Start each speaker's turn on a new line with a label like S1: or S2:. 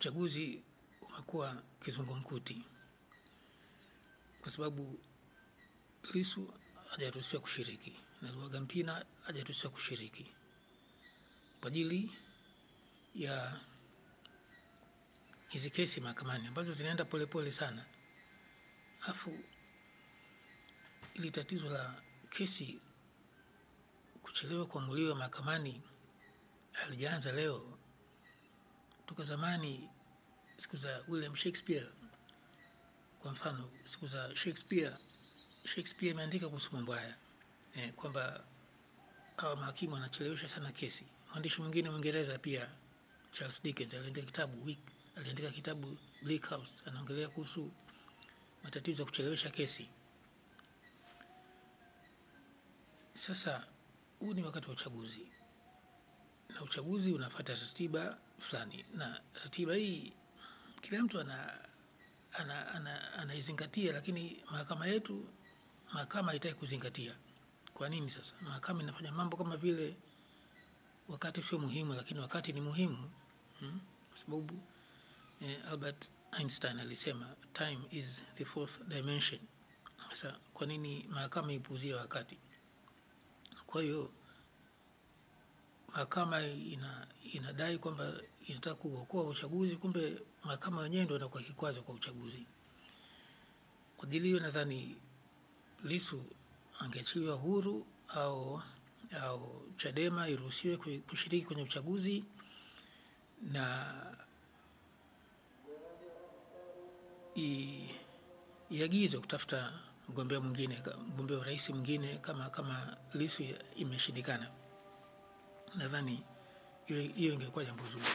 S1: Uchaguzi umekuwa kizungumkuti kwa sababu Lissu hajaruhusiwa kushiriki na Luhaga Mpina hajaruhusiwa kushiriki kwa ajili ya hizi kesi mahakamani ambazo zinaenda polepole sana. Afu ili tatizo la kesi kuchelewa kuamuliwa mahakamani halijaanza leo. Toka zamani, siku za William Shakespeare, kwa mfano, siku za Shakespeare, Shakespeare ameandika kuhusu mambo haya kwamba hawa mahakimu wanachelewesha sana kesi. Mwandishi mwingine Mwingereza pia Charles Dickens aliandika kitabu Week, aliandika kitabu Bleak House, anaongelea kuhusu matatizo ya kuchelewesha kesi. Sasa huu ni wakati wa uchaguzi, na uchaguzi unafuata ratiba fulani, na ratiba hii kila mtu anaizingatia, lakini mahakama yetu, mahakama haitaki kuzingatia. Kwa nini sasa? Mahakama inafanya mambo kama vile wakati sio muhimu, lakini wakati ni muhimu, Kwa sababu Albert Einstein alisema time is the fourth dimension. Sasa kwa nini mahakama ipuuzie wakati? Kwa hiyo mahakama inadai kwamba inataka kuokoa uchaguzi, kumbe mahakama wenyewe ndio inakuwa kikwazo kwa uchaguzi. Kwa ajili hiyo nadhani Lissu angeachiliwa huru au Chadema iruhusiwe kushiriki kwenye uchaguzi na iagizwe kutafuta mgombea mwingine, mgombea urais mwingine kama Lissu imeshindikana. Nadhani hiyo ingekuwa jambo zuri.